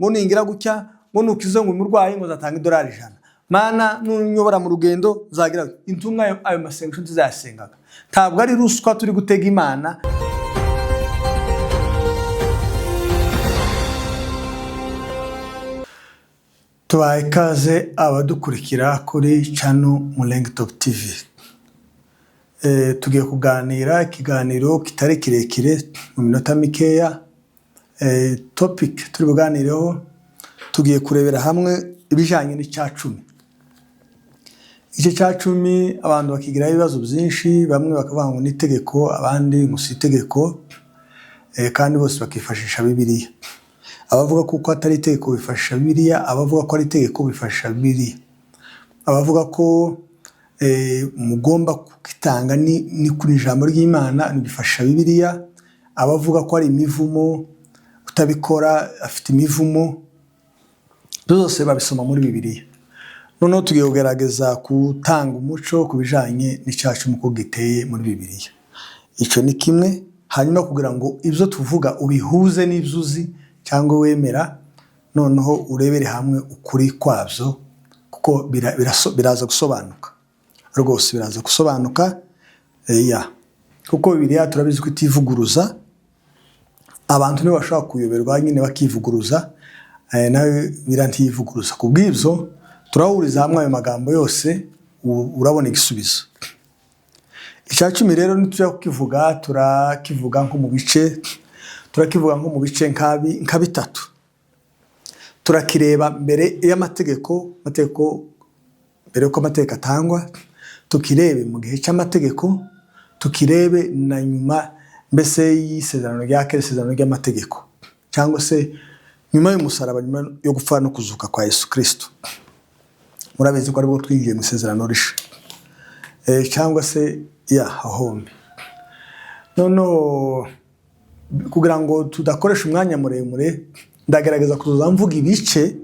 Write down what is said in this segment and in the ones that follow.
Ngo ningira gutya, ngo nukize ngo umurwayi, ngo nzatanga $100. Mana, nunyobora mu rugendo nzagira gutya. Intumwa ayo masengesho ntizayasengaga. Ntabwo ari ruswa turi gutega Imana. Tubaye ikaze abadukurikira kuri channel Mulenge Top TV. Tugiye kuganira ikiganiro kitari kirekire, mu minota mikeya. Topic turi buganireho, tugiye kurebera hamwe ibijyanye n'icya cumi. Igice cya cumi abantu bakigiraho ibibazo byinshi, bamwe bakavuga ngo ni itegeko, abandi ngo si itegeko, kandi bose bakifashisha Bibiliya. Abavuga ko uko atari itegeko bifashisha Bibiliya, abavuga ko ari itegeko bifashisha Bibiliya, abavuga ko mugomba kugitanga ni ku ijambo ry'Imana bifashisha Bibiliya, abavuga ko ari imivumo, utabikora afite imivumo, byose babisoma muri Bibiliya. Noneho tugiye kugerageza gutanga umuco ku bijanye n'icya cumi uko giteye muri Bibiliya. Icyo ni kimwe. Hanyuma kugira ngo ibyo tuvuga ubihuze n'ibyo uzi cyangwa wemera, noneho urebere hamwe ukuri kwabyo, kuko biraza gusobanuka rwose, biraza gusobanuka. Ya, kuko Bibiliya turabizi ko itivuguruza. Abantu nibo bashobora kuyoberwa nyine bakivuguruza, nawe Bibiliya ntiyivuguruza. Ku bw'ibyo turahuriza hamwe ayo magambo yose, urabona igisubizo. Icya cumi rero nitujya kukivuga, turakivuga nko mu bice, turakivuga nko mu bice nka bitatu. Turakireba mbere y'amategeko, amategeko mbere y'uko amategeko atangwa, tukirebe mu gihe cy'amategeko, tukirebe na nyuma mbese y'isezerano rya kera, isezerano ry'amategeko, cyangwa se nyuma y'umusaraba, nyuma yo gupfa no kuzuka kwa Yesu Kristo. Murabizi ko aribwo twinjiye mu isezerano risha, cyangwa se ya hombi. Noneho kugira ngo tudakoresha umwanya muremure, ndagerageza kuza mvuga ibice,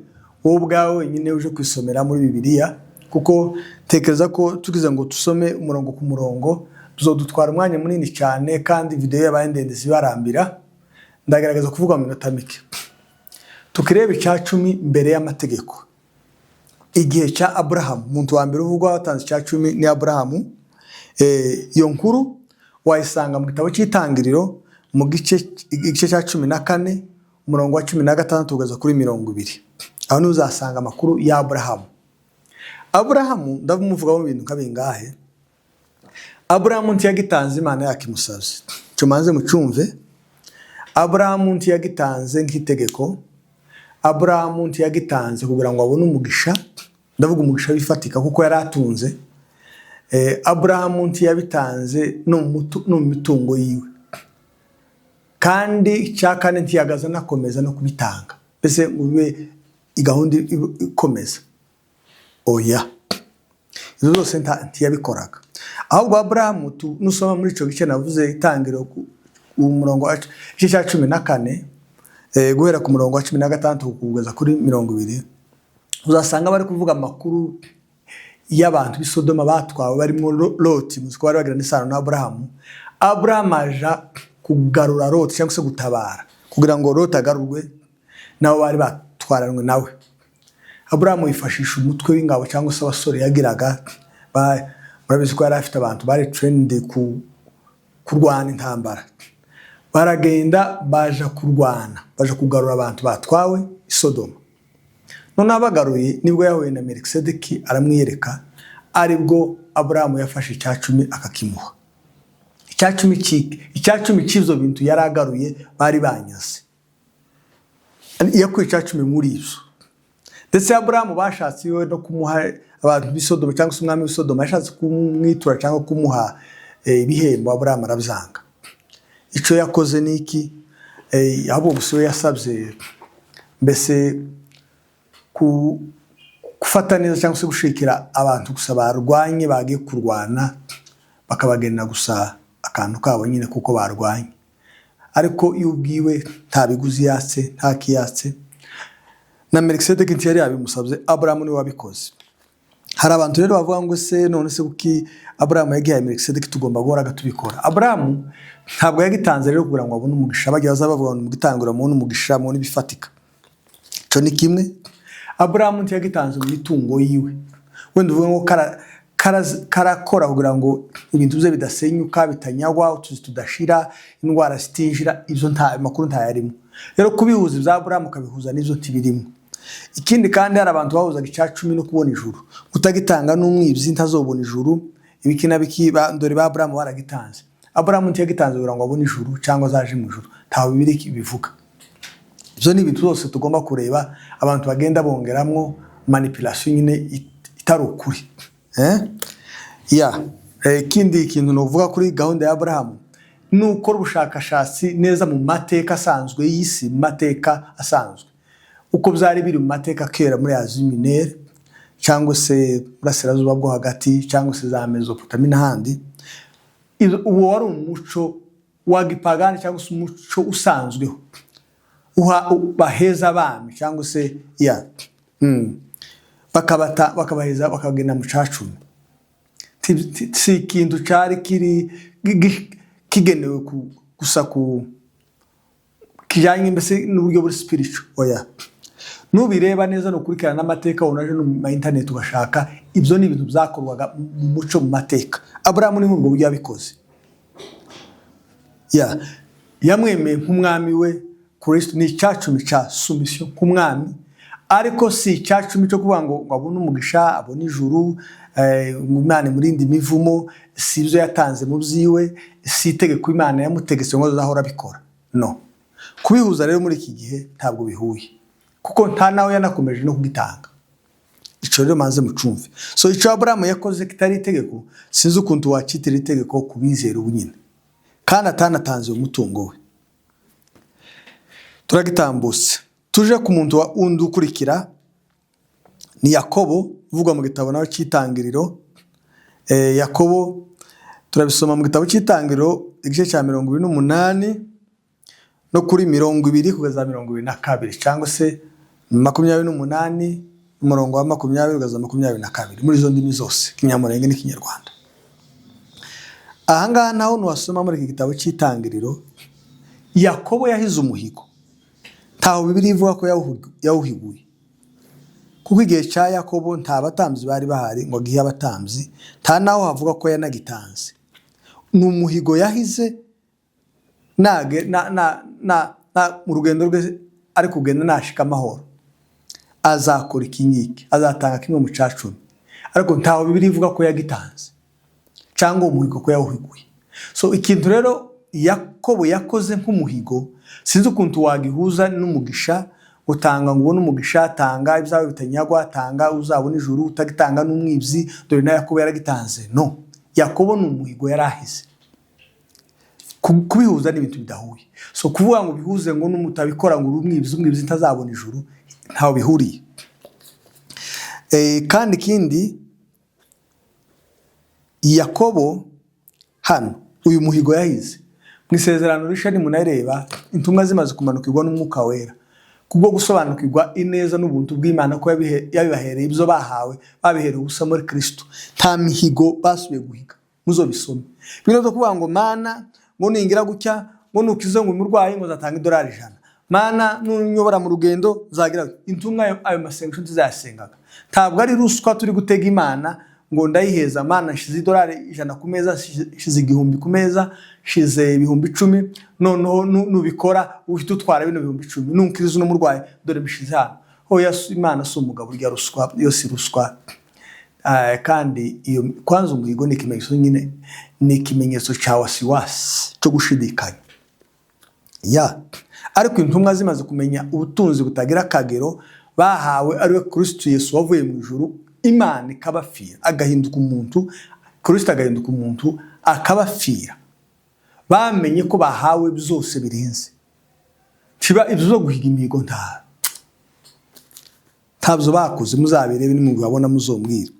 wowe ubwawe wenyine uje kwisomera muri Bibiliya, kuko tekereza ko tugize ngo tusome umurongo ku murongo tuzodutwara umwanya munini cyane, kandi video yabaye ndende zibarambira. Ndagerageza kuvuga mu minota mike. Tukireba icya cumi mbere y'amategeko, igihe cya Aburahamu. Umuntu wa mbere uvugwa watanze icya cumi ni Aburahamu. Iyo nkuru wayisanga mu gitabo cy'Itangiriro, mu gice cya 14, umurongo wa 16 kugeza kuri 20. Aho niho uzasanga amakuru ya Aburahamu. Aburahamu ndamuvugaho ibintu nka bingahe. Aburahamu ntiyagitanze Imana yakimusabye. Cyo manze mucyumve. Aburahamu ntiyagitanze nk'itegeko. Aburahamu ntiyagitanze kugira ngo abone umugisha, ndavuga umugisha wifatika kuko yari atunze. Aburahamu ntiyabitanze no mu mitungo yiwe, kandi icya kane ntiyagaza anakomeza no kubitanga, mbese ngo bibe gahunda ikomeza. Oya, izo zose ntiyabikoraga. Ahubwo Aburahamu, nusoma muri icyo gice navuze, itangiriro, umurongo igice cya 14, guhera ku murongo wa 16 kugeza kuri 20, uzasanga bari kuvuga amakuru y'abantu b'i Sodoma batwawe, barimo Loti. Muzi ko bari bagirana isano na Aburahamu. Aburahamu aja kugarura Loti cyangwa se gutabara kugira ngo Loti agarurwe nabo bari batwaranwe nawe. Aburahamu yifashisha umutwe w'ingabo cyangwa se abasore yagiraga, murabizi ko yari afite abantu bari trained kurwana intambara. Baragenda baja kurwana, baja kugarura abantu batwawe i Sodoma. Noneho abagaruye nibwo yahuye na Melikisedeki aramwiyereka, aribwo Aburahamu yafashe icya cumi akakimuha. Icya cumi cy'ibyo bintu yari agaruye bari banyaze, yakuye icya cumi muri ibyo. Ndetse Aburahamu bashatse iwe no kumuha abantu b'i Sodoma, cyangwa se umwami w'i Sodoma yashatse kumwitura cyangwa kumuha ibihembo, Aburahamu arabyanga. Icyo yakoze ni iki? Ahubwo gusa we yasabye mbese gufata neza cyangwa se gushikira abantu gusa barwanye, bagiye kurwana, bakabagenera gusa akantu kabo nyine kuko barwanye. Ariko iyo ubwiwe nta biguzi yatse, nta kiyatse, na Melikisedeki ntiyari yabimusabye, Aburahamu niwe wabikoze. Hari abantu rero bavuga ngo se none se kuki Aburahamu yagihaye Melikisedeki, tugomba guhora tubikora? Aburahamu ntabwo yagitanze rero kugira ngo abone umugisha. Bajya baza bavuga ngo mugitangura mubone umugisha, mubone ibifatika. Icyo ni kimwe. Aburahamu ntiyagitanze mu mitungo yiwe, wenda uvuge ngo karakora kugira ngo ibintu bye bidasenyuka, bitanyagwa, utuzi tudashira, indwara zitinjira. Ibyo nta makuru ntayarimo. Rero kubihuza ibya Aburahamu ukabihuza n'ibyo, ntibirimo. Ikindi kandi, hari abantu bahuzaga icya cumi no kubona ijuru. Utagitanga n'umwibyi, ntazobona ijuru, ibiki na biki. Dore ba Aburahamu baragitanze. Aburahamu ntiyagitanze kugira ngo abone ijuru cyangwa azaje mu ijuru, ntawe Bibiliya bivuga. Ibyo ni ibintu byose tugomba kureba, abantu bagenda bongeramwo manipulation nyine itari ukuri. Ya, ikindi kintu novuga kuri gahunda ya Aburahamu ni ukora ubushakashatsi neza mu mateka asanzwe y'isi, mu mateka asanzwe uko byari biri mu mateka kera muri Asie Mineure cyangwa se Burasirazuba bwo Hagati cyangwa se za Mesopotami n'ahandi. Uwo wari umuco wa gipagani cyangwa se umuco usanzweho uha baheza abami cyangwa se ya bakabata, bakabaheza, bakagenda mu cacumi. Si ikintu cari kiri kigenewe gusa ku kijyanye mbese n'uburyo buri spiritual, oya. Nubireba neza, nukurikirana n'amateka, unaje no mu ma internet ugashaka, ibyo ni ibintu byakorwaga mu muco, mu mateka. Aburahamu ni nk'ubwo buryo yabikoze. Ya, yamwemeye nk'umwami we Kristo. Ni icyacumi cya soumission k'umwami, ariko si icyacumi cyo kuvuga ngo abone umugisha, abone ijuru, Imana imurinde imivumo. Si ibyo yatanze mu byiwe, si itegeko Imana yamutegetse ngo azahora abikora, no kubihuza rero muri iki gihe ntabwo bihuye, kuko nta nawe yanakomeje no kugitanga. Icyo rero manze mucumve. So icyo Aburahamu yakoze kitari itegeko, sinzi ukuntu wakitira itegeko ku bizera ubu nyine, kandi atanatanze uwo mutungo we. Turagitambutse, tuje ku muntu wa wundi ukurikira, ni Yakobo uvugwa mu gitabo nawe cy'Itangiriro. Yakobo turabisoma mu gitabo cy'Itangiriro, igice cya 28 no kuri 20 kugeza 22, cyangwa se 28, umurongo wa 20 kugeza 22, muri izo ndimi zose, Kinyamurenge n'Ikinyarwanda. Ahangaha naho ntiwasoma muri iki gitabo cy'Itangiriro, Yakobo yahize umuhigo. Ntaho Bibiliya ivuga ko yawuhiguye, kuko igihe cya Yakobo nta batambyi bari bahari ngo agihe abatambyi, nta naho havuga ko yanagitanze. Ni umuhigo yahize nage na, na, na, na, mu rugendo rwe ari kugenda, nashika amahoro azakora iki ngiki, azatanga kimwe mu cacumi, ariko ntaho Bibiliya ivuga ko yagitanze cyangwa uwo muhigo ko yawuhiguye. So ikintu rero Yakobo yakoze nk'umuhigo, sinzi ukuntu wagihuza n'umugisha. Utanga ngo ubone umugisha, tanga ibyawe bitanyagwa, tanga uzabona ijuru, utagitanga n'umwibyi, dore na Yakobo yaragitanze. No, Yakobo ni umuhigo yari ahize. Kubihuza ni ibintu bidahuye. So kuvuga ngo bihuze ngo n'umutabikora ngo uri umwibyi, umwibyi ntazabona ijuru, ntaho bihuriye. Kandi ikindi, Yakobo hano uyu muhigo yahize mu Isezerano Rishya, nimunareba intumwa zimaze kumanukirwa n'Umwuka Wera kubwo gusobanukirwa ineza n'ubuntu bw'Imana, ko yabibahereye, ibyo bahawe babiherewe ubusa muri Kristo, nta mihigo basubiye guhiga. Muzobisome bino byo kuvuga ngo "Mana, ngo ningira gutya, ngo nukize ngo umurwayi, ngo nzatanga idolari 100, Mana nunyobora mu rugendo nzagira." Intumwa ayo masengesho ntizayasengaga. Ntabwo ari ruswa turi gutega Imana ngo ndayiheza, "Mana, nshize idolari 100 ku meza, nshize 1000 ku meza, nshize 10,000, noneho nubikora uhita utwara bino 10,000, nunkiriza uno murwayi, dore mbishize hano." Oya, Imana si umugabo urya ruswa, iyo si ruswa. Kandi iyo kwanza umuhigo ni ikimenyetso nyine, ni ikimenyetso cya wasiwasi, cyo gushidikanya. Ya, ariko intumwa zimaze kumenya ubutunzi butagira akagero bahawe, ariwe Kristo Yesu wavuye mu ijuru, Imana ikabapfira, agahinduka umuntu, Kristo agahinduka umuntu akabapfira, bamenye ko bahawe byose birenze. Kiba ibyo zo guhiga imihigo, ntabyo bakoze. Muzabirebe, nimubibabona muzombwira.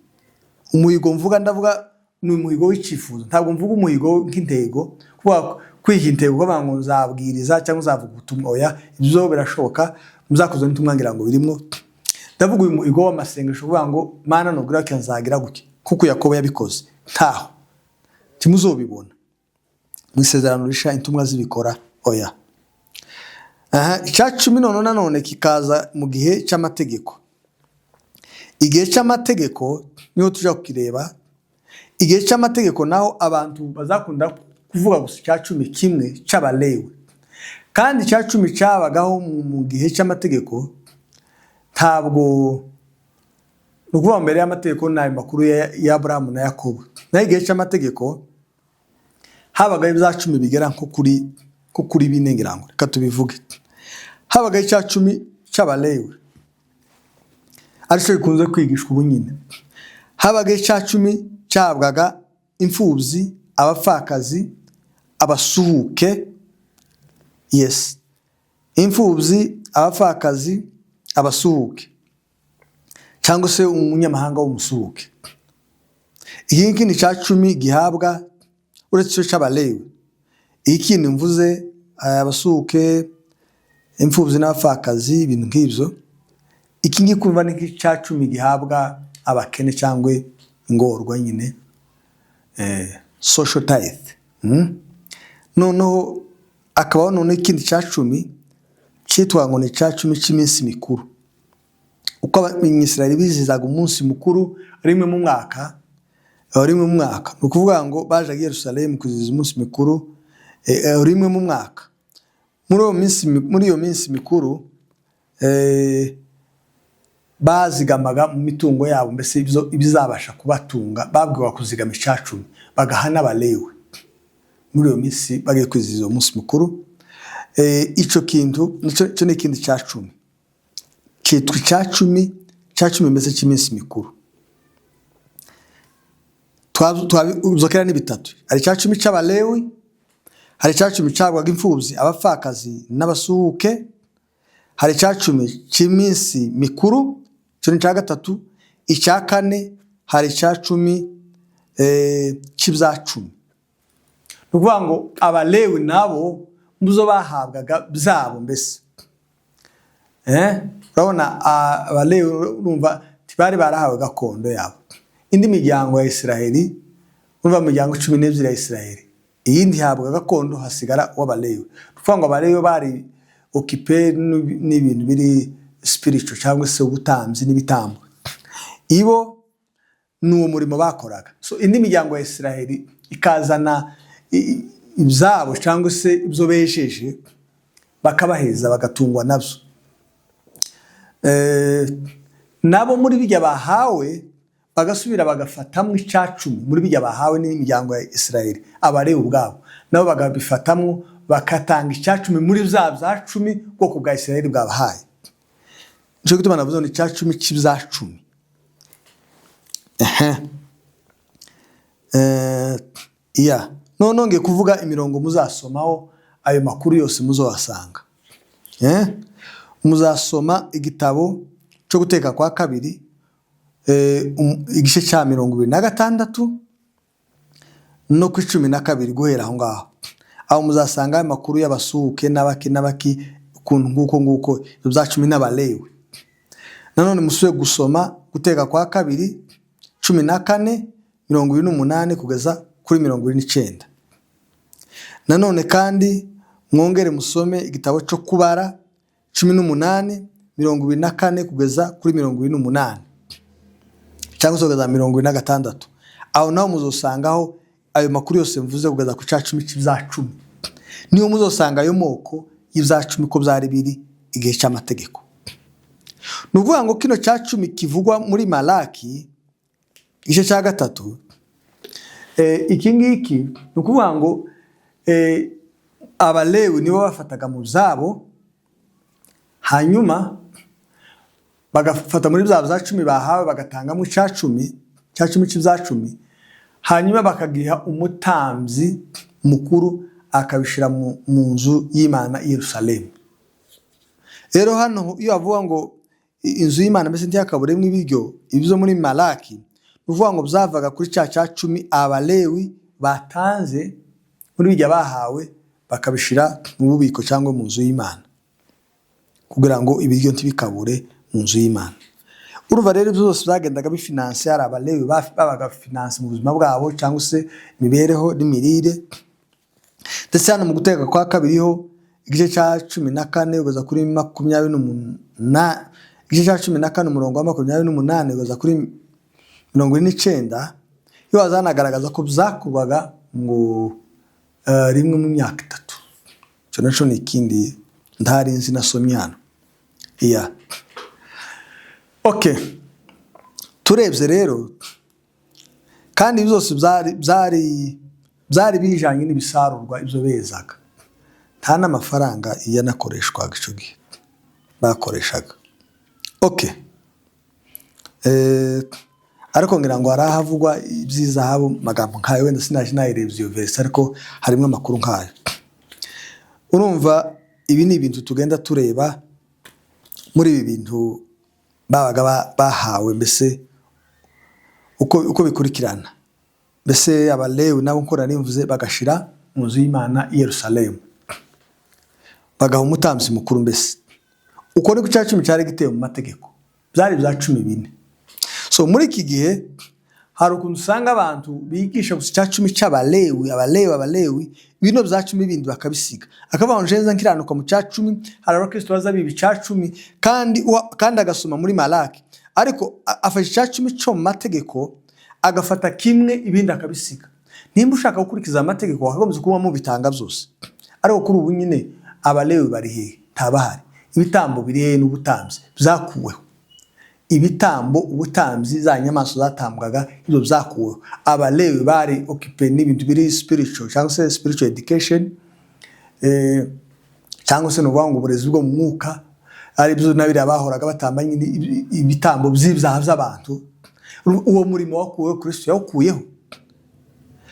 Umuhigo mvuga, ndavuga ni umuhigo w'icyifuzo, ntabwo mvuga umuhigo nk'intego, kuvuga kwiha intego kuvuga ngo nzabwiriza cyangwa nzavuga ubutumwa. Oya, ibyo birashoboka, muzakoze n'ubutumwa ngira ngo birimo. Ndavuga uyu muhigo w'amasengesho, kuvuga ngo "Mana, nubwira ko nzagira gutya," kuko Yakobo yabikoze, ntaho ntimuzobibona mu Isezerano Risha intumwa zibikora, oya. Aha, icya cumi none nanone kikaza mu gihe cy'amategeko. Igihe cy'amategeko niho tujya kukireba. Igihe cy'amategeko naho abantu bazakunda kuvuga gusa icya cumi kimwe cy'Abalewi. Kandi icya cumi cyabagaho mu gihe cy'amategeko, ntabwo ni ukuvuga mbere y'amategeko, ni ayo makuru ya Aburahamu na Yakobo. Naho igihe cy'amategeko habagaho ibya cumi bigera nko kuri bine, ngira ngo reka tubivuge. Habagaho icya cumi cy'Abalewi, aricyo gikunze kwigishwa ubu nyine. Habagaho icya cumi cyahabwaga imfubyi, abapfakazi, abasuhuke. Yes, imfubyi, abapfakazi, abasuhuke, cyangwa se umunyamahanga w'umusuhuke. Iki ngiki ni icya cumi gihabwa uretse icyo cy'Abalewi. Ikindi mvuze, abasuhuke, imfubyi n'abapfakazi, ibintu nk'ibyo. Iki ngiki kumva ni nk'icya cumi gihabwa abakene cyangwa ingorwa nyine, social tithe. Noneho akabaho noneho ikindi cya cumi cyitwa ngo ni icya cumi cy'iminsi mikuru. Uko Abanyisirayeli bizihizaga umunsi mukuru rimwe mu mwaka, rimwe mu mwaka, ni ukuvuga ngo bajaga i Yerusalemu kwizihiza umunsi mukuru rimwe mu mwaka. Muri iyo minsi mikuru bazigamaga mu mitungo yabo, mbese ibizabasha kubatunga. Babwiwe kuzigama icya cumi, bagaha n'Abalewi muri iyo minsi bagiye kwizihiza uwo munsi mukuru. Icyo kintu nicyo, ni ikindi cya cumi cyitwa icya cumi mbese cy'iminsi mikuru. Uzokera ni bitatu: hari icya cumi cy'Abalewi, hari icya cumi cyabwaga imfubyi, abapfakazi n'abasuhuke, hari icya cumi cy'iminsi mikuru, icyo ni icya gatatu. Icya kane, hari icya cumi cy'ibya cumi. Ni ukuvuga ngo Abalewi nabo muzo bahabwaga byabo mbese. Urabona Abalewi, urumva ntibari barahawe gakondo yabo. Indi miryango ya Isiraheli, urumva imiryango 12 ya Isiraheli, iyindi ihabwa gakondo, hasigara uw'Abalewi. Ni ukuvuga ngo Abalewi bari occupé n'ibintu biri spiritual cyangwa se ubutambyi n'ibitambo. Ibo ni uwo murimo bakoraga. So indi miryango ya Isiraheli ikazana ibyabo cyangwa se ibyo bejeje, bakabaheza, bagatungwa nabyo. Nabo muri bijya bahawe bagasubira bagafatamwo icya cumi muri bijya bahawe n'imiryango ya Isiraheli. Abalewi ubwabo nabo bakabifatamwo, bagatanga icya cumi muri bya bya cumi ubwoko bwa Isiraheli bwabahaye. Nicyo gituma navuze ngo ni icya cumi cy'ibya cumi. Ehe. Ya none ngiye kuvuga imirongo muzasomaho ayo makuru yose muzowasanga. Muzasoma igitabo cyo Guteka kwa Kabiri, igice cya 26 no ku 12, guhera aho ngaho. Aho muzasanga ayo makuru y'abasuhuke n'abaki n'abaki, ukuntu nguko nguko ibyo bya cumi n'Abalewi. Nanone musubire gusoma Guteka kwa Kabiri 14, 28 kugeza kuri 29. Nanone kandi mwongere musome igitabo cyo Kubara 18, 24 kugeza kuri 28, cyangwa se kugeza 46. Aho naho muzosangaho ayo makuru yose mvuze kugeza ku cya cumi cy'ibya cumi. Niyo muzosanga ayo moko y'ibya cumi ko byari biri igihe cy'amategeko. Ni ukuvuga ngo kino cya cumi kivugwa muri Malaki igice cya gatatu, iki ngiki ni ukuvuga ngo Abalewi nibo bafataga mu byabo, hanyuma bagafata muri bya bya cumi bahawe, bagatangamo icya cumi, cya cumi cy'ibya cumi, hanyuma bakagiha umutambyi mukuru, akabishyira mu nzu y'Imana i Yerusalemu. Rero hano iyo bavuga ngo inzu y'Imana mbese ntiyakaburemo ibiryo, ibyo muri Malaki, ni ukuvuga ngo byavaga kuri cya cya cumi Abalewi batanze muri bijya bahawe, bakabishyira mu bubiko cyangwa mu nzu y'Imana, kugira ngo ibiryo ntibikabure mu nzu y'Imana. Urumva rero ibyo byose byagendaga bifinanse. Hari Abalewi babaga finance mu buzima bwabo cyangwa se imibereho n'imirire. Ndetse hano mu Guteka kwa Kabiri ho igice cya 14 kugeza kuri 28, igice cya 14 umurongo wa 28 kugeza kuri 49, iyo hazanagaragaza ko byakorwaga ngo rimwe mu myaka 3. Icyo nacyo ni ikindi ntari nzi nasomye hano. Iya, okay, turebye rero kandi byose byari bijanye n'ibisarurwa ibyo bezaga, nta n'amafaranga yanakoreshwaga icyo gihe bakoreshaga. Okay, ariko ngira ngo hari ahavugwa iby'izahabu, magambo nkayo, wenda sinaje nayirebye iyo verse, ariko harimo amakuru nkayo. Urumva ibi ni ibintu tugenda tureba muri ibi bintu babaga bahawe, mbese uko bikurikirana. Mbese Abalewi nabo nko nari bagashira mu nzu y'Imana i Yerusalemu, bagaha umutambyi mukuru. Mbese uko niko icya 10 cyari giteye mu mategeko, byari ibya 14. So muri iki gihe hari ukuntu usanga abantu bigisha gusa icya 10 cy'Abalewi, Abalewi, Abalewi, bino bya 10 bindi bakabisiga, akavuga ngo njenza nkiranuka mu cya 10. Hari abakristo baza biba icya 10 kandi agasoma muri Malaki, ariko afashe icya 10 cyo mu mategeko agafata kimwe, ibindi akabisiga. Nimba ushaka gukurikiza amategeko, wakagombye kuba mubitanga byose. Ariko kuri ubu nyine Abalewi bari hehe? Ntabahari. Ibitambo biri hehe n'ubutambyi? Byakuweho. Ibitambo, ubutambyi, za nyamaswa zatambwaga, ibyo byakuweho. Abalewi bari occupé n'ibintu biri spiritual cyangwa se spiritual education, cyangwa se ni ukuvuga ngo uburezi bwo mu mwuka, ari byo na biriya bahoraga batamba nyine ibitambo by'ibyaha by'abantu. Uwo murimo wakuweho, Kristo yawukuyeho.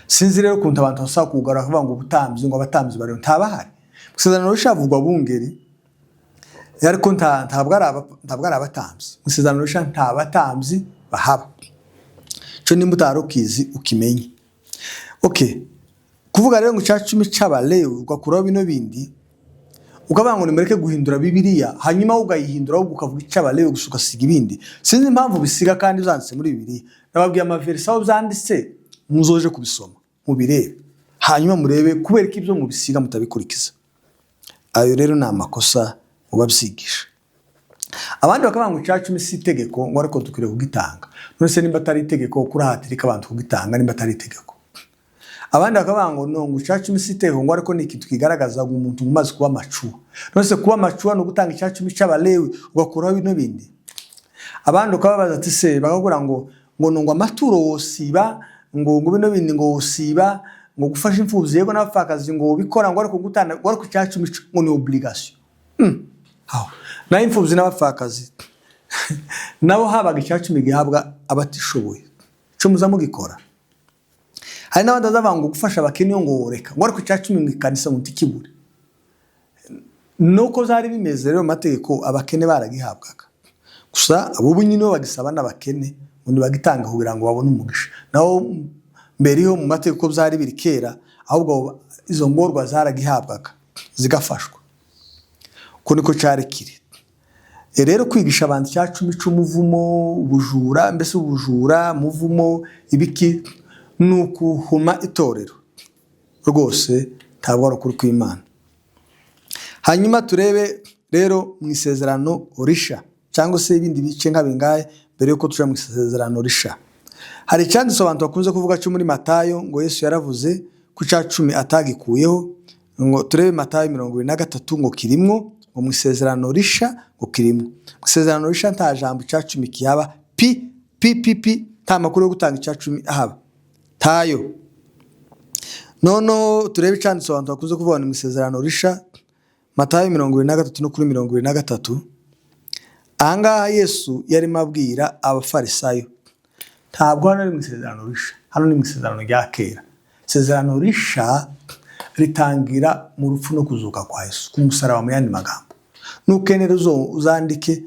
Sinzi rero ukuntu abantu basaba kuwugarura bakavuga ngo ubutambyi, ngo abatambyi bariho, ntabahari. Mu Isezerano Rishya havugwa bungeri, ariko ntabwo ari abatambyi. Mu Isezerano Rishya nta batambyi bahaba. Cyo nimba utari ukizi ukimenye. Okay, kuvuga rero ngo icya 10 cy'Abalewi ugakuraho bino bindi, ukavuga ngo nimureke guhindura Bibiliya, hanyuma wowe ugayihindura, ahubwo ukavuga icy'Abalewi gusa ugasiga ibindi, sinzi impamvu bisiga kandi byanditse muri Bibiliya. Nababwiye amaverisi aho byanditse, muzoje kubisoma mubirebe, hanyuma murebe kubera ko ibyo mubisiga mutabikurikiza. Ayo rero ni amakosa mubabyigisha. Abandi bakavuga ngo icya 10 si itegeko, ngo ariko dukwiriye kugitanga. None se nimba atari itegeko, kurahatirika abantu kugitanga nimba atari itegeko? Abandi bakavuga ngo no, ngo icya 10 si itegeko, ngo ariko ni ikintu kigaragaza ngo umuntu umaze kuba mature. None se kuba mature ni ugutanga icya 10 cy'Abalewi ugakuraho bino bindi? Abandi ukababaza ati se, bakakubwira ngo no ngo amaturo wosiba, ngo bino bindi ngo wosiba, ngo gufasha imfubyi yego n'abapfakazi ngo ubikora, ngo ariko gutanga, ngo ariko icya 10 ngo ni obligation. Aho naho imfubyi n'abapfakazi nabo habaga icya 10 gihabwa abatishoboye, cyo muza mugikora. Hari n'abandi bazavuga ngo gufasha abakene ngo woreka, ngo ariko icya 10 mu ikanisa ngo ntikibure. Nuko byari bimeze rero mu mategeko, abakene baragihabwaga. Gusa abo nyine bo bagisaba n'abakene ngo ntibagitanga kugira ngo babone umugisha. Naho mbere yo mu mategeko byari biri kera, ahubwo izo ngorwa zaragihabwaga zigafashwa. Uko niko cyari kiri. Rero kwigisha abantu icya 10 c'umuvumo, ubujura, mbese ubujura, muvumo, ibiki, ni ukuhuma itorero rwose, ntabwo ari ukuri kw'Imana. Hanyuma turebe rero mu Isezerano Risha cyangwa se ibindi bice nka bingahe mbere yuko tuja mu Isezerano Risha. Hari icyanditse abantu bakunze kuvuga cyo muri Matayo, ngo Yesu yaravuze ko icya 10 atagikuyeho. Ngo turebe Matayo 23, ngo kirimwo, ngo mu Isezerano Risha ngo kirimwo. Mu Isezerano Risha nta jambo icya 10 kihaba, pi pi pi pi, nta makuru yo gutanga icya 10 ahaba, tayo. Noneho turebe icyanditse abantu bakunze kuvuga mu Isezerano Risha, Matayo 23 no kuri 73. Ahangaha Yesu yarimo abwira Abafarisayo. Ntabwo hano ari mu Isezerano Risha, hano ni mu Isezerano rya Kera. Isezerano Risha ritangira mu rupfu no kuzuka kwa Yesu ku musaraba. Mu yandi magambo, nukenera uzandike,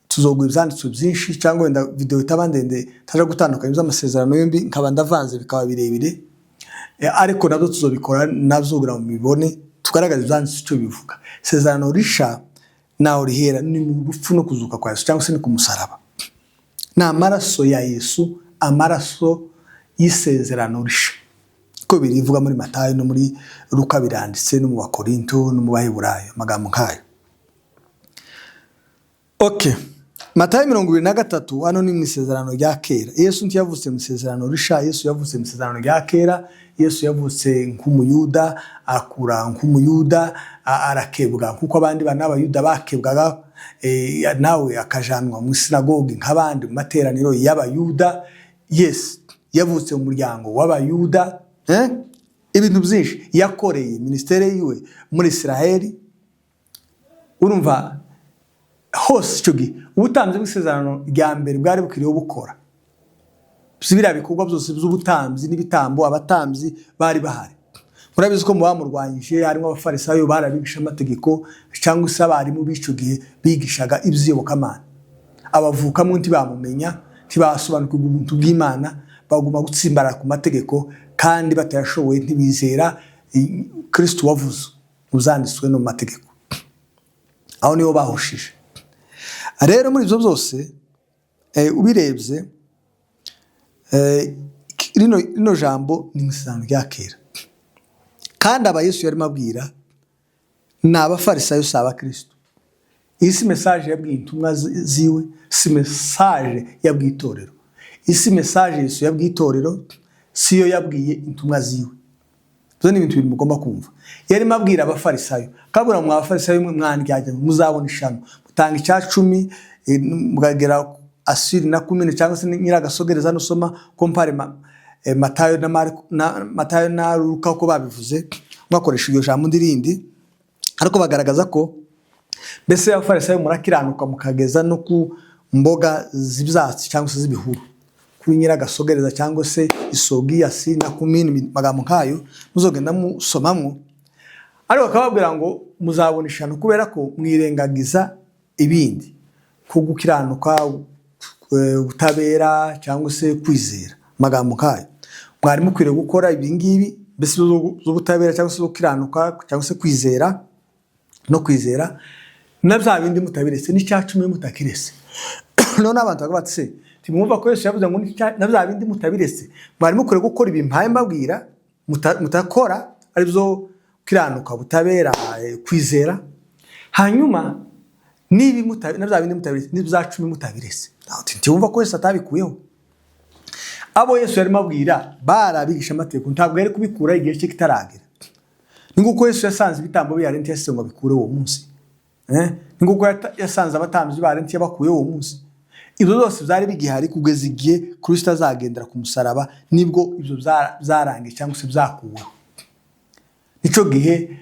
tuzoguha ibyanditswe byinshi, cyangwa wenda video itaba ndende taje gutandukanya iby'amasezerano yombi, nkaba ndavanze bikaba birebire. Ariko nabyo tuzobikora nabyo kugira ngo mubibone, tugaragaze ibyanditswe icyo bivuga. Isezerano Risha naho rihera ni mu rupfu no kuzuka kwa Yesu, cyangwa se ni ku musaraba, ni amaraso ya Yesu, amaraso y'Isezerano Risha. Niko birivuga muri Matayo no muri Luka biranditse, no mu Bakorinto no mu Baheburayo, amagambo nk'ayo. Okay. Matayo 23, hano ni mu Isezerano rya Kera. Yesu ntiyavutse mu Isezerano Risha, Yesu yavutse mu Isezerano rya Kera. Yesu yavutse nk'Umuyuda, akura nk'Umuyuda, arakebwa nk'uko abandi bana b'Abayuda bakebwaga, nawe akajanwa mu sinagogi nk'abandi, mu materaniro y'Abayuda. Yes, yavutse mu muryango w'Abayuda, eh? Ibintu byinshi yakoreye ministère yiwe muri Israheli. Urumva hose icyo gihe ubutambyi bw'isezerano rya mbere bwari bukwiriye bukora si biriya bikorwa byose by'ubutambyi n'ibitambo, abatambyi bari bahari. Murabizi ko mu bamurwanyije harimo Abafarisayo, bari abigisha amategeko cyangwa se abarimu b'icyo gihe bigishaga iby'iyobokamana. Abavukamo ntibamumenya, ntibasobanukirwa ubuntu bw'Imana, baguma gutsimbarara ku mategeko kandi batayashoboye, ntibizera Kristo wavuze uzanditswe no mu mategeko. Aho niho bahushije. Rero muri ibyo byose, ubirebye, rino jambo ni mu Isezerano rya Kera, kandi aba Yesu yarimo abwira ni Abafarisayo, si Abakristo. Iyi si message yabwiye intumwa ziwe, si message yabwiye itorero. Iyi si message Yesu yabwiye itorero, siyo yabwiye intumwa ziwe. Ibyo ni ibintu bibiri mugomba kumva. Yarimo abwira Abafarisayo, kabura mwa Abafarisayo mwe mwandyajya, muzabona ishano. Mutanga icya cumi, mukagera asiri na kumini cyangwa se nyiragasogereza. Nusoma compare Matayo na Mariko na Matayo na Luka uko babivuze, mwakoresha iryo jambo ndirindi, ariko bagaragaza ko mbese Abafarisayo murakiranuka mukageza no ku mboga z'ibyatsi cyangwa se z'ibihuru, kuri nyiragasogereza cyangwa se isogi, asi na kumini, amagambo nkayo muzogenda musomamwo. Ariko bakababwira ngo muzabona ishano kubera ko mwirengagiza ibindi, nko gukiranuka, ubutabera cyangwa se kwizera, amagambo nkayo. Mwari mukwiriye gukora ibi ngibi mbese z'ubutabera cyangwa se zo gukiranuka cyangwa se kwizera no kwizera na bya bindi mutabiretse, n'icya cumi mutakirese. None abantu bakavuga bati: "Se ntimwumva ko Yesu yavuze ngo na bya bindi mutabiretse, mwari mukwiriye gukora ibi mpaye mbabwira mutakora, aribyo gukiranuka, ubutabera, kwizera, hanyuma nibi na bya bindi mutabiretse, n'ibya cumi mutabiretse?" Ntiwumva ko Yesu atabikuyeho? Abo Yesu yarimo abwira bari abigisha amategeko, ntabwo yari kubikura igihe cye kitaragera. Ni nguko Yesu yasanze ibitambo bihari, ntiyasize ngo abikure uwo munsi. Ni nguko yasanze abatambyi bahari, ntiyabakuye uwo munsi. Ibyo byose byari bigihari kugeza igihe Kristo azagendera ku musaraba, nibwo ibyo byarangiye cyangwa se byakuweho. Nicyo gihe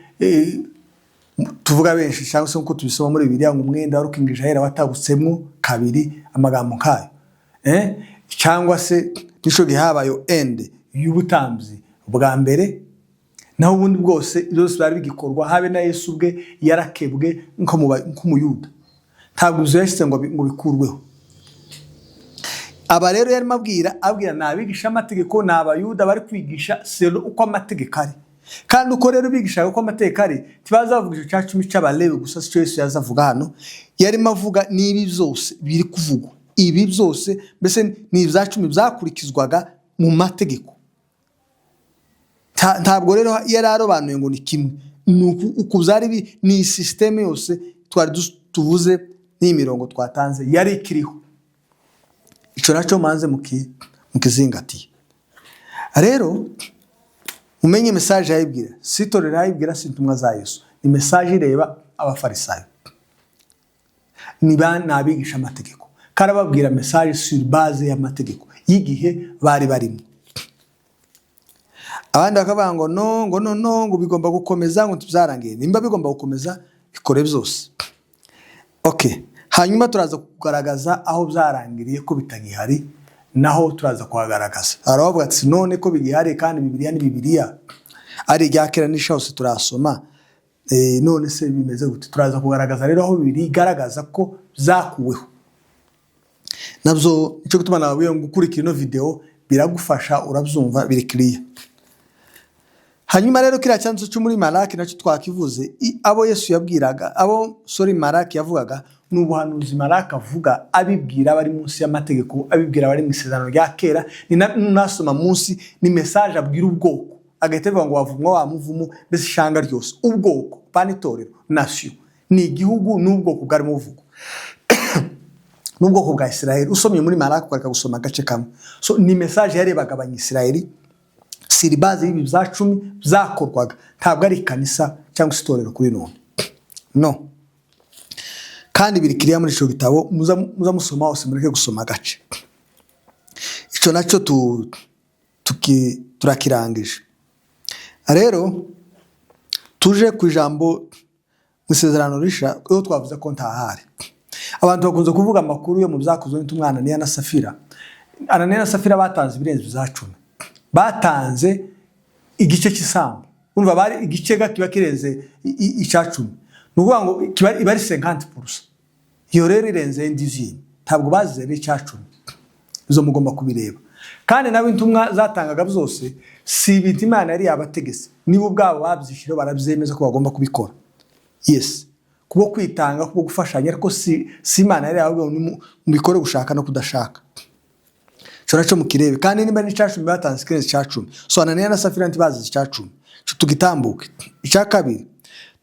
tuvuga benshi cyangwa se nkuko tubisoma muri Bibiliya ngo umwenda wari ukingije ahera watabutsemo kabiri, amagambo nkayo. Cyangwa se nicyo gihe habaye end y'ubutambyi bwa mbere. Naho ubundi bwose ibyo byose byari bigikorwa, habe na Yesu ubwe yarakebwe nk'Umuyuda. Ntabwo ibyo yashyize ngo bikurweho. Aba rero yarimo abwira ni abigisha amategeko, ni Abayuda bari kwigisha selon uko amategeko ari. Kandi uko rero bigishaga uko amategeko ari, ntibazavuga icyo cya cumi cy'Abalewi gusa, si cyo Yesu yaza avuga hano. Yarimo avuga n'ibi byose biri kuvugwa, ibi byose mbese ni ibya cumi byakurikizwaga mu mategeko. Ntabwo rero yari arobanuye ngo ni kimwe, ni uku byari ni système yose twari tuvuze n'iyi mirongo twatanze yari ikiriho. Icyo nacyo manze mukizingatiye. Rero mumenye message yayibwira, si itorero yayibwira, si intumwa za Yesu, ni message ireba Abafarisayo, ni abigisha amategeko, kandi ababwira message sur base y'amategeko y'igihe bari barimo. Abandi bakavuga ngo no, ngo no, no, ngo bigomba gukomeza, ngo tubyarangiye. Nimba bigomba gukomeza, bikore byose. Okay, hanyuma turaza kugaragaza aho byarangiriye ko bitagihari, naho turaza kuhagaragaza. Hari abavuga ati: "None ko bigihari kandi Bibiliya ni Bibiliya, ari irya kera n'isha hose turasoma, none se bimeze gute?" Turaza kugaragaza rero aho Bibiliya igaragaza ko byakuweho nabyo. Nicyo gutuma nababwiye ngo gukurikira ino video biragufasha, urabyumva biri clear. Hanyuma rero kiriya cyanditse cyo muri Malaki nacyo twakivuze. Abo Yesu yabwiraga, abo, sorry, Malaki yavugaga, ni ubuhanuzi Malaki avuga abibwira abari munsi y'amategeko, abibwira abari mu Isezerano rya Kera. Ni nasoma munsi, ni message abwira ubwoko. Agahita avuga ngo wavumwa wa muvumo. Mbese ishanga ryose, ubwoko, pana itorero, nation, ni igihugu n'ubwoko bwarimo buvugwa n'ubwoko bwa Israel. Usomye muri Marako, ukareka gusoma agace kamwe. So ni message yarebaga Abanyisirayeli sur base y'ibi bya cumi byakorwaga, ntabwo ari ikanisa cyangwa se itorero kuri none. No kandi biri kiriya muri icyo gitabo, muza musoma hose, mureke gusoma agace. Icyo nacyo turakirangije. Rero tuje ku ijambo mu Isezerano Risha, iyo twavuze ko ntahari. Abantu bakunze kuvuga amakuru yo mu Byakozwe n'Intumwa, Ananiya na Safira. Ananiya na Safira batanze ibirenze ibya cumi, batanze igice cy'isambu. Urumva bari igice kiba kirenze icya cumi, ni ukuvuga ngo kiba iba ari 50%. Iyo rero irenze un dixième, ntabwo bazize n'icya cumi. Izo mugomba kubireba. Kandi nawe intumwa zatangaga byose, si ibintu Imana yari yabategetse, nibo ubwabo babyishyiriyeho, barabyemeza ko bagomba kubikora. Yes, kubwo kwitanga, kubwo gufashanya, ariko si Imana yari yababwiye ngo mubikore gushaka no kudashaka. Icyo nacyo mukirebe. Kandi niba n'icya cumi batanze ikirenze icya cumi, so Ananiya na Safira ntibazize icya cumi. Ico tugitambuke. Icya kabiri,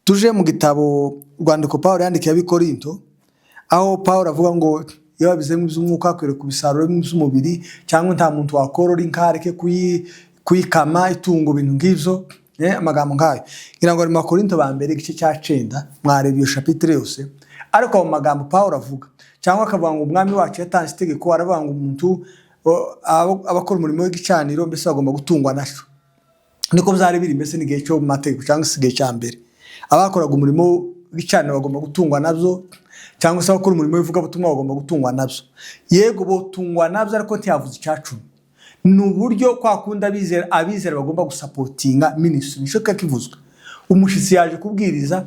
tuje mu gitabo, urwandiko Pawulo yandikiye Abikorinto, aho Pawulo avuga ngo iyo babizemo iby'umwuka akwiriye kubisarura iby'umubiri, cyangwa nta muntu wakorora inka areke kuyikama, itungo, ibintu nk'ibyo, amagambo nk'ayo. Ngira ngo ari mu Bakorinto ba Mbere igice cya 9, mwareba iyo chapitre yose. Ariko mu magambo Pawulo avuga, cyangwa akavuga ngo Umwami wacu yatanze itegeko, aravuga ngo umuntu abakora umurimo w'igicaniro mbese bagomba gutungwa nacyo. Niko byari biri mbese n'igihe cyo mu mategeko, cyangwa se igihe cya mbere, abakoraga umurimo w'igicaniro bagomba gutungwa nabyo, cyangwa se abakora umurimo w'ivugabutumwa bagomba gutungwa nabyo. Yego, botungwa nabyo, ariko ntiyavuze icya cumi. Ni uburyo kwa kundi abizera bagomba gusupportinga ministry, nicyo kiba kivuzwe. Umushyitsi yaje kubwiriza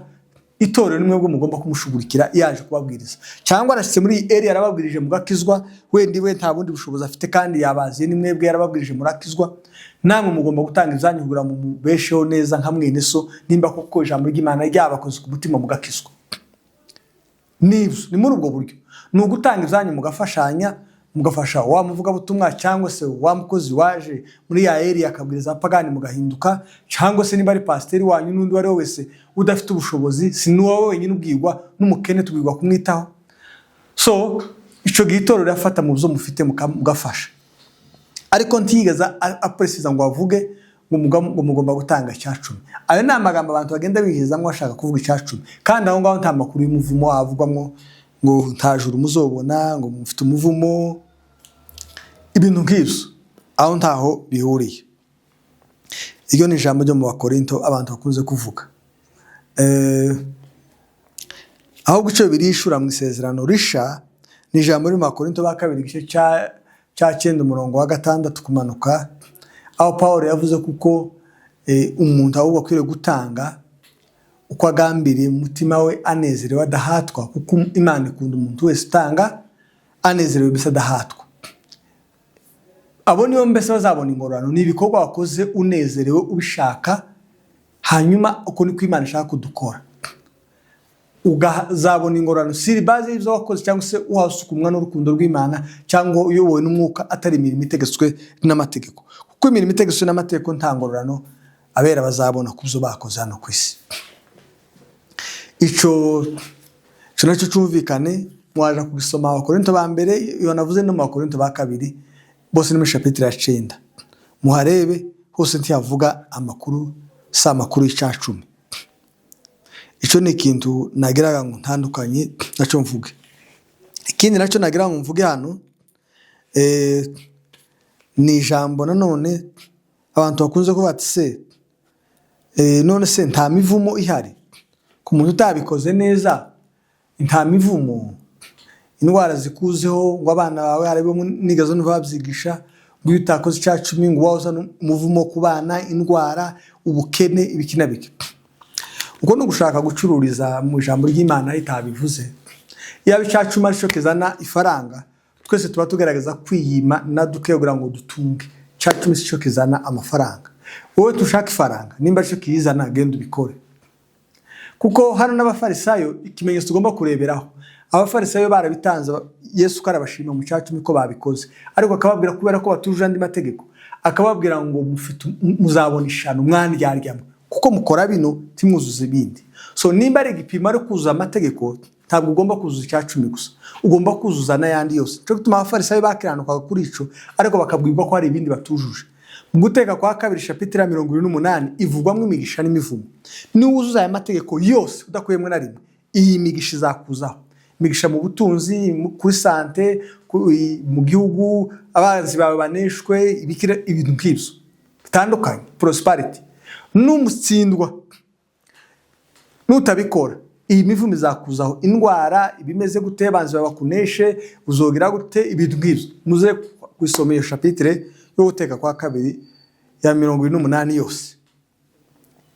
itorero, ni mwebwe mugomba kumushugurikira. Yaje kubabwiriza cyangwa arashyitse muri iyi area, yarababwirije mugakizwa, wenda iwe nta bundi bushobozi afite kandi yabaziye, ni mwebwe yarababwirije murakizwa, namwe mugomba gutanga ibyanyu kugira ngo mubesheho neza nka mwene so, nimba koko ijambo ry'Imana ryabakoze ku mutima mugakizwa. Nibyo, ni muri ubwo buryo, ni ugutanga ibyanyu mugafashanya, mugafasha wa muvugabutumwa cyangwa se wa mukozi waje muri ya area akabwiriza abapagani mugahinduka, cyangwa se niba ari pasiteri wanyu n'undi uwo ari we wese udafite ubushobozi. Si n'uwowe wenyine ubwirwa, n'umukene tubwirwa kumwitaho. So icyo gihe itorero rirafata mu byo mufite mugafasha, ariko ntiyigeze aprécisa ngo avuge ngo mugomba gutanga icya cumi. Ayo ni amagambo abantu bagenda bihizamo bashaka kuvuga icya cumi. Kandi aho ngaho nta makuru y'umuvumo avugwamo, ngo nta juru muzobona, ngo mufite umuvumo, ibintu nk'ibyo, aho ntaho bihuriye. Iryo ni ijambo ryo mu Bakorinto abantu bakunze kuvuga. Ahubwo icyo birishura mu Isezerano Risha ni ijambo riri mu Bakorinto ba Kabiri igice cya 9, umurongo wa 6 kumanuka, aho Paul yavuze kuko umuntu ahubwo akwiriye gutanga uko agambiriye mu mutima we, anezerewe, adahatwa, kuko Imana ikunda umuntu wese utanga anezerewe, mbese adahatwa. Abo nibo mbese bazabona ingororano. Ni ibikorwa wakoze unezerewe, ubishaka. Hanyuma uko niko Imana ishaka kudukora, ukazabona ingororano sur base y'ibyo wakoze, cyangwa se wasukumwa n'urukundo rw'Imana, cyangwa uyobowe n'Umwuka, atari imirimo itegetswe n'amategeko, kuko imirimo itegetswe n'amategeko nta ngororano abera bazabona ku byo bakoze hano ku isi. Icyo nacyo cyumvikane, mwaje kugisoma Abakorinto ba Mbere, iyo navuze, no mu Bakorinto ba Kabiri, bose ni muri chapitre ya 9, muharebe hose. Ntiyavuga amakuru, si amakuru y'icacumi. Icyo ni ikintu nagiraga ngo ntandukanye nacyo mvuge. Ikindi nacyo nagira ngo mvuge hano, ni ijambo nanone abantu bakunze kuvuga ati: "Se none se nta mivumo ihari ku muntu utabikoze neza? Nta mivumo, indwara zikuzeho, ngo abana bawe?" Hari abo nigeze numva babyigisha ngo iyo utakoze icya cumi ngo uba uzana umuvumo ku bana, indwara, ubukene, ibiki na biki. Uko ni ugushaka gucururiza mu ijambo ry'Imana ritabivuze. Yaba icya cumi aricyo kizana ifaranga, twese tuba tugaragaza kwiyima na duke kugira ngo dutunge. Icya cumi si cyo kizana amafaranga. Wowe tushaka ifaranga, nimba aricyo kiyizana, genda ubikore. Kuko hano n'Abafarisayo, ikimenyetso tugomba kureberaho, Abafarisayo barabitanze, Yesu ko arabashima mu cya cumi ko babikoze, ariko akababwira kubera ko batujuje andi mategeko. Akababwira ngo muzabona ishano mwandyarya, kuko mukora bino timwuzuza ibindi. So nimba ari igipimo ari kuzuza amategeko, ntabwo ugomba kuzuza icya cumi gusa, ugomba kuzuza n'ayandi yose. Cyo gituma Abafarisayo bakiranukaga kuri ico, ariko bakabwirwa ko hari ibindi batujuje. Mu Guteka kwa Kabiri chapitre 28 ivugwamo imigisha n'imivumo. Niwuzuza aya mategeko yose udakuyemo na rimwe, iyi migisha izakuzaho. Imigisha mu butunzi, kuri santé, mu gihugu, abanzi bawe baneshwe, ibintu nk'ibyo bitandukanye, prosperity. Numutsindwa, nutabikora, iyi mivumo izakuzaho, indwara, ibimeze gute, abanzi bawe bakuneshe, uzogira gute, ibintu nk'ibyo. Muze kwisoma iyo chapitre yo Guteka kwa Kabiri ya 28 yose.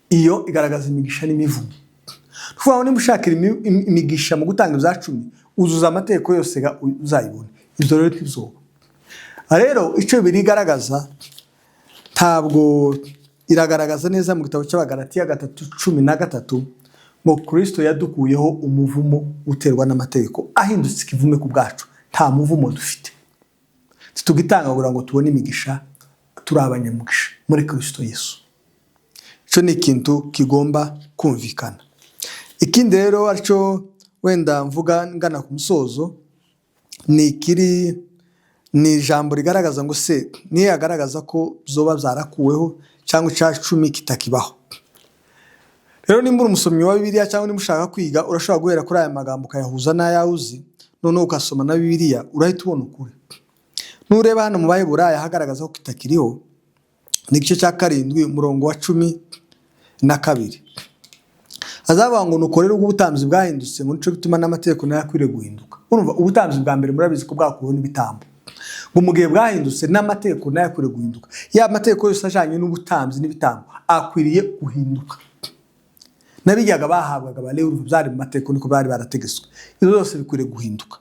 Iyo igaragaza imigisha n'imivumo. Tuvuga ngo niba ushakira imigisha mu gutanga ibya cumi, uzuza amategeko yose uzayibona. Ibyo rero ntibyoba. Rero icyo birigaragaza, ntabwo iragaragaza neza mu gitabo cy'Abagalatiya 3:13 ngo Kristo yadukuyeho umuvumo uterwa n'amategeko, ahindutse ikivume ku bwacu. Nta muvumo dufite, tugitanga kugira ngo tubone imigisha, turi abanyamugisha muri Kristo Yesu. Icyo ni ikintu kigomba kumvikana. Ikindi rero aricyo wenda mvuga ngana ku musozo, ni ikiri ni ijambo rigaragaza ngo se niyo yagaragaza ko zoba byarakuweho cyangwa icya cumi kitakibaho. Rero nimba uri umusomyi wa Bibiliya cyangwa niba ushaka kwiga, urashobora guhera kuri aya magambo ukayahuza n'ayawe uzi, noneho ugasoma na Bibiliya, urahita ubona ukuri. Nureba hano mu Baheburayo ahagaragaza ko kitakiriho, ni igice cya 7 umurongo wa 12. Azavuga ngo nuko rero ubwo ubutambyi bwahindutse, ngo nico gituma n'amategeko nayo akwiriye guhinduka. Urumva ubutambyi bwa mbere murabizi ko bwakuweho n'ibitambo. Ngo mu gihe bwahindutse n'amategeko nayo akwiriye guhinduka. Ya mategeko yose ajanye n'ubutambyi n'ibitambo akwiriye guhinduka. N'abijyaga bahabwaga Abalewi, urumva byari mu mategeko, niko bari barategetswe. Ibyo byose bikwiriye guhinduka.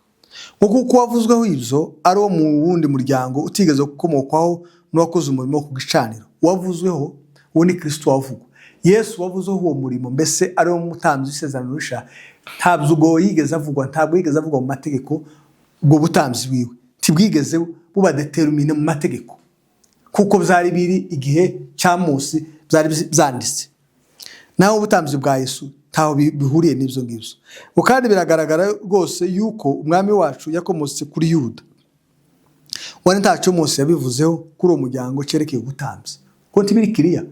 Ngo kuko uwavuzweho ibyo ari uwo mu wundi muryango utigeze gukomokwaho n'uwakoze umurimo wo ku gicaniro. Uwavuzweho uwo ni Kristo wavugwa. Yesu wavuzweho uwo murimo, mbese ari wo mutambyi w'isezerano rishya, ntabwo ubwo yigeze avugwa, ntabwo yigeze avugwa mu mategeko. Ubwo butambyi bwiwe ntibwigeze buba déterminé mu mategeko, kuko byari biri igihe cya Mose, byari byanditse. Naho ubutambyi bwa Yesu ntaho bihuriye n'ibyo ngibyo. Ngo kandi biragaragara rwose yuko umwami wacu yakomotse kuri Yuda, wari ntacyo Mose yabivuzeho kuri uwo muryango cyerekeye ubutambyi, kuko ntibiri kiriya.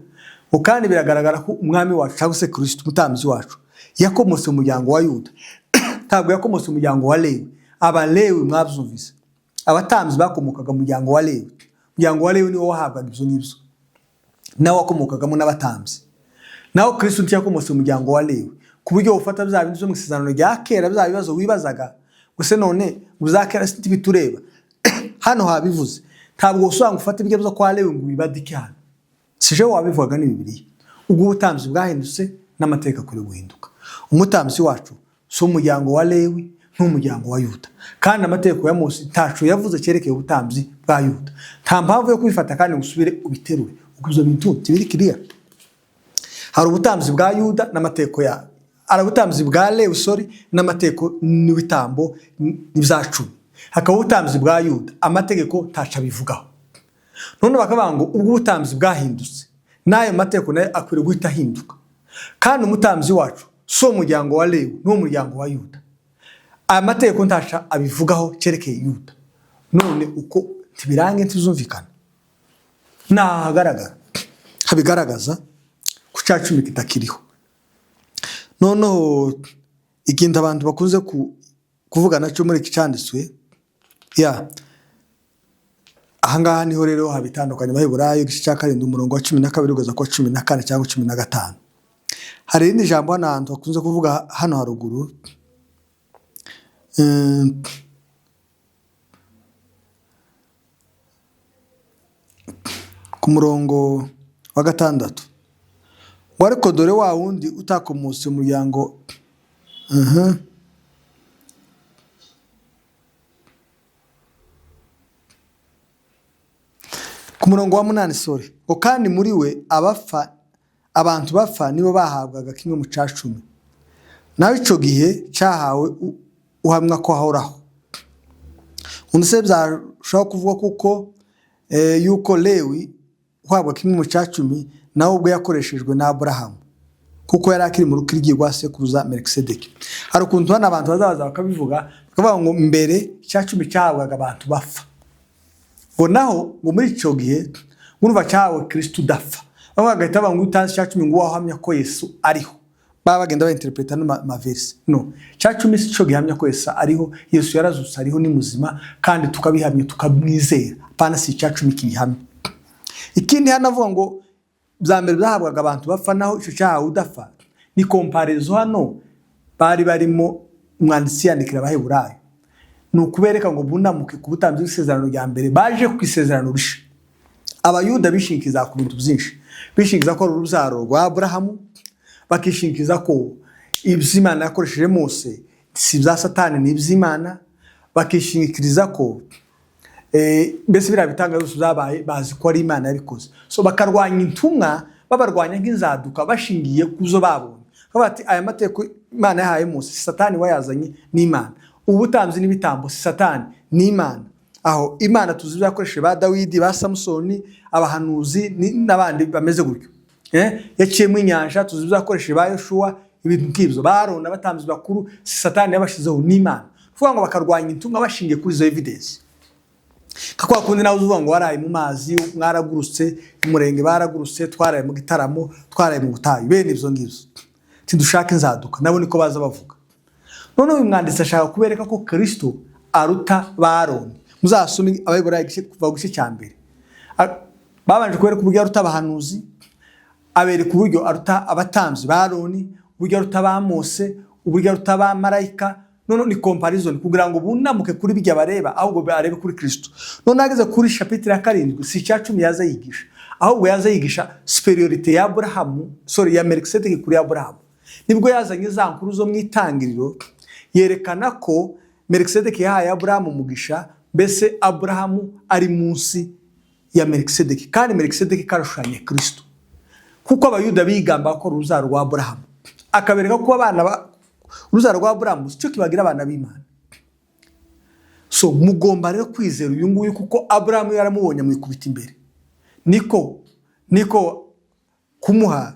Ngo kandi biragaragara ko umwami wacu cyangwa se Kristo umutambyi wacu yakomotse mu muryango wa Yuda, ntabwo yakomotse mu muryango wa Lewi. Abalewi mwabyumvise, abatambyi bakomokaga mu muryango wa Lewi. Umuryango wa Lewi niwo wahabwaga ibyo ngibyo, nawe wakomokagamo n'abatambyi. Naho Kristo ntiyakomotse mu muryango wa Lewi, ku buryo ufata bya bindi byo mu isezerano rya kera, bya bibazo wibazaga gusa none ngo za kera ntibitureba, hano habivuze. Ntabwo usanga ufata ibyo byo kwa Lewi ngo ubibadike hano. Si je wabivugaga, ni Bibiliya. Ubwo ubutambyi bwahindutse n'amateka akwiriye guhinduka. Umutambyi wacu si umuryango wa Lewi n'umuryango wa Yuda, kandi amategeko ya Mose ntaco yavuze cyerekeye ubutambyi bwa Yuda. Nta mpamvu yo kubifata kandi ngo usubire ubiterure, ubwo ibyo bintu ntibiri kiriya. Hari ubutambyi bwa Yuda n'amategeko ya, hari ubutambyi bwa Lewi, sorry, n'amategeko n'ibitambo n'ibya cumi, hakaba ubutambyi bwa Yuda, amategeko ntaco abivugaho. None bakavuga ngo ubwo ubutambyi bwahindutse n'ayo mategeko nayo akwiriye guhita ahinduka. Kandi umutambyi wacu si umuryango wa Lewi n'umuryango wa Yuda, aya mategeko ntaca abivugaho cyerekeye Yuda. None uko ntibirange, ntibizumvikana. Ni ahagaragara habigaragaza ku cya cumi kitakiriho. Noneho ikintu abantu bakunze kuvuga nacyo muri iki cyanditswe ya ahangaha, niho rero haba itandukanye. Abaheburayo igice cya 7 umurongo wa 12 kugeza ku wa 14 cyangwa 15. Hari irindi jambo hano hantu bakunze kuvuga hano haruguru. Ku murongo wa 6 ngo ariko dore wa wundi utakomotse mu muryango. Ku murongo wa 8, sorry, ngo kandi muri we abapfa, abantu bapfa nibo bahabwaga kimwe mu ca cumi, nawe ico gihe cyahawe uhamwa ko ahoraho. Undi se byashobora kuvuga kuko yuko Lewi uhabwa kimwe mu cyacumi, nawe ubwo yakoreshejwe na Aburahamu, kuko yari akiri mu rukiryi rwa sekuruza Melikisedeki. Hari ukuntu hano abantu bazabaza bakabivuga, bakavuga ngo mbere icyacumi cyahabwaga abantu bapfa, ngo naho ngo muri icyo gihe urumva cyahawe Kristo udapfa. Bamwe bagahita bavuga ngo utanze icyacumi ngo wahamya ko Yesu ariho. Baba bagenda bainterpreta no maverse. No, icyacumi si cyo gihamya ko Yesu ariho. Yesu yarazutse, ariho, ni muzima, kandi tukabihamya, tukamwizera. Apana, si icyacumi kibihamya. Ikindi hano avuga ngo bya mbere byahabwaga abantu bapfa, naho icyo cyahawe udapfa, ni comparaison hano bari barimo. Umwanditsi yandikira Abaheburayo, ni ukubereka ngo bunamuke ku butambyi bw'isezerano rya mbere, baje ku isezerano risha. Abayuda bishingikiza ku bintu byinshi: bishingiza ko ari urubyaro rwa Aburahamu, bakishingikiza ko iby'Imana yakoresheje Mose si ibya Satani, ni iby'Imana, bakishingikiriza ko mbese biriya bitangaza byose byabaye bazi ko ari Imana yabikoze. So bakarwanya intumwa, babarwanya nk'inzaduka, bashingiye ku zo babonye. Bavuga bati: "Aya mategeko Imana yahaye Mose si Satani wayazanye, ni Imana. Ubutambyi n'ibitambo si Satani, ni Imana." Aho Imana tuzi ibyo yakoresheje ba Dawidi, ba Samusoni, abahanuzi n'abandi bameze gutyo. Yaciyemo inyanja, tuzi ibyo yakoresheje ba Yoshuwa, ibintu nk'ibyo. Ba Aroni, abatambyi bakuru, si Satani yabashyizeho, ni Imana. Kuvuga ngo bakarwanya intumwa bashingiye kuri izo evidence. Nka kwa kundi nawe uvuga ngo waraye mu mazi, mwaragurutse, umurenge baragurutse, twaraye mu gitaramo, twaraye mu butayu, bene ibyo ngibyo. Tidushaka inzaduka, nabo niko baza bavuga. Noneho uyu mwanditsi ashaka kubereka ko Kristo aruta ba Aroni. Muzasome Abaheburayo kuva ku gice cya mbere. Babanje kubereka uburyo aruta abahanuzi, abereka uburyo aruta abatambyi ba Aroni, uburyo aruta ba Mose, uburyo aruta ba marayika. Noneho ni comparison kugira ngo bunamuke kuri bijya bareba, ahubwo barebe kuri Kristo. Noneho ageze kuri chapitre ya 7, si icya cumi yaza yigisha, ahubwo yaza yigisha supériorité ya Aburahamu, sorry, ya Melikisedeki kuri Aburahamu. Nibwo yazanye za nkuru zo mu Itangiriro, yerekana ko Melikisedeki yahaye Aburahamu umugisha, mbese Aburahamu ari munsi ya Melikisedeki, kandi Melikisedeki karashushanya Kristo, kuko Abayuda bigamba ko ari urubyaro rwa Aburahamu. Akabereka ko abana urubyaro rwa Aburahamu si cyo kibagira abana b'Imana. So mugomba rero kwizera uyu nguyu, kuko Aburahamu yaramubonye amwikubita imbere, niko kumuha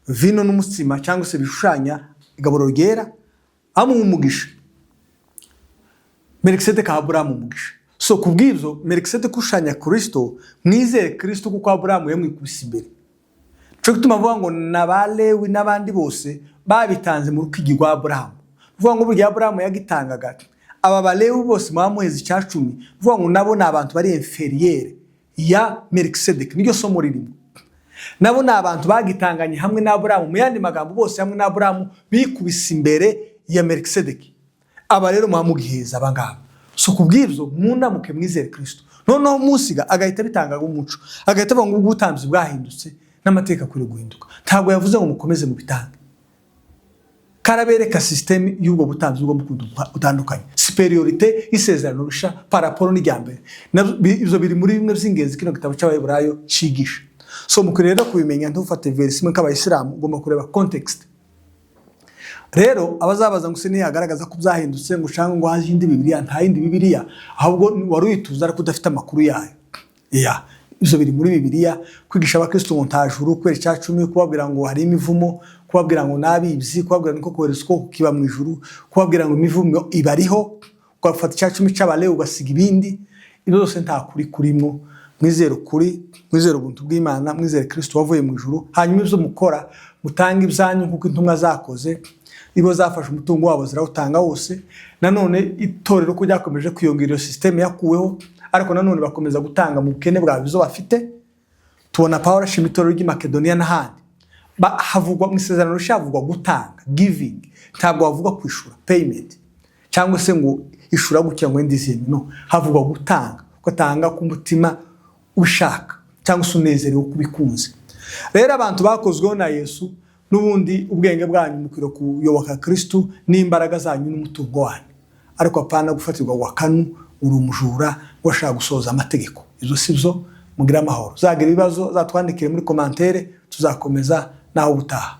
vino n'umutsima, cyangwa se bishushanya igaburo ryera, amuha umugisha. Melikisedeki aha Aburahamu umugisha. So ku bw'ibyo, Melikisedeki ushushanya Kristo, mwizere Kristo kuko Aburahamu yamwikubise imbere. Cyo gituma avuga ngo na ba Lewi n'abandi bose babitanze mu rukigi rwa Aburahamu. Uvuga ngo burya Aburahamu yagitangaga, aba Balewi bose muba muheza icya cumi, uvuga ngo nabo ni abantu bari inférieur ya Melikisedeki. Niryo somo ririmo. Nabo ni abantu bagitanganye hamwe na Aburahamu. Mu yandi magambo, bose hamwe na Aburahamu bikubise imbere ya Melikisedeki. Aba rero muba mugiheza aba ngaba. So ku bw'ibyo, mwunamuke mwizere Kristo. Noneho musiga agahita bitanga umuco, agahita avuga ngo ubwo ubutambyi bwahindutse, n'amategeko akwiriye guhinduka. Ntabwo yavuze ngo mukomeze mubitange, karabereka système y'ubwo butambyi bugomba butandukanye, supériorité y'isezerano risha par rapport n'irya mbere. Ibyo biri muri bimwe by'ingenzi kino gitabo cy'Abaheburayo cyigisha. So mukwiriye rero kubimenya, ntufate verse imwe nk'Abayisilamu, ugomba kureba context. Rero abazabaza ngo se ntiyagaragaza ko byahindutse, ngo ushanga ngo haje indi Bibiliya, nta yindi Bibiliya, ahubwo wari uyituza ariko udafite amakuru yayo. Ya, ibyo biri muri Bibiliya. Kwigisha Abakristo ngo nta juru kubera icya cumi, kubabwira ngo hari imivumo, kubabwira ngo n'abibyi, kubabwira niko kohereza ukuboko kiba mu ijuru, kubabwira ngo imivumo ibariho, ugafata icya cumi cy'Abalewi ugasiga ibindi, ibyo byose nta kuri kurimwo. Mwizere ukuri, mwizere ubuntu bw'Imana, mwizere Kristo wavuye mu ijuru. Hanyuma ibyo mukora, mutange ibyanyu nk'uko intumwa zakoze. Ibo zafashe umutungo wabo zirawutanga wose. Nanone itorero ko ryakomeje kwiyongera, iyo système yakuweho, ariko nanone bakomeza gutanga mu bukene bwabo ibyo bafite. Tubona Pawulo ashima itorero ry'i Makedoniya n'ahandi. Havugwa mu Isezerano Rishya, havugwa gutanga, giving. Ntabwo havugwa kwishura, payment, cyangwa se ngo ishura gutya ngo wenda izindi. No, havugwa gutanga, ugatanga ku mutima ushaka cyangwa se unezerewe uko ubikunze. Rero abantu bakozweho na Yesu, n'ubundi ubwenge bwanyu mukwiriye kuyoboka Kristo n'imbaraga zanyu n'umutungo wanyu, ariko apana gufatirwa wakanu, uri umujura, washaka gusohoza amategeko. Ibyo si byo. Mugire amahoro. Zagira ibibazo zatwandikire muri commentaire, tuzakomeza nawe ubutaha.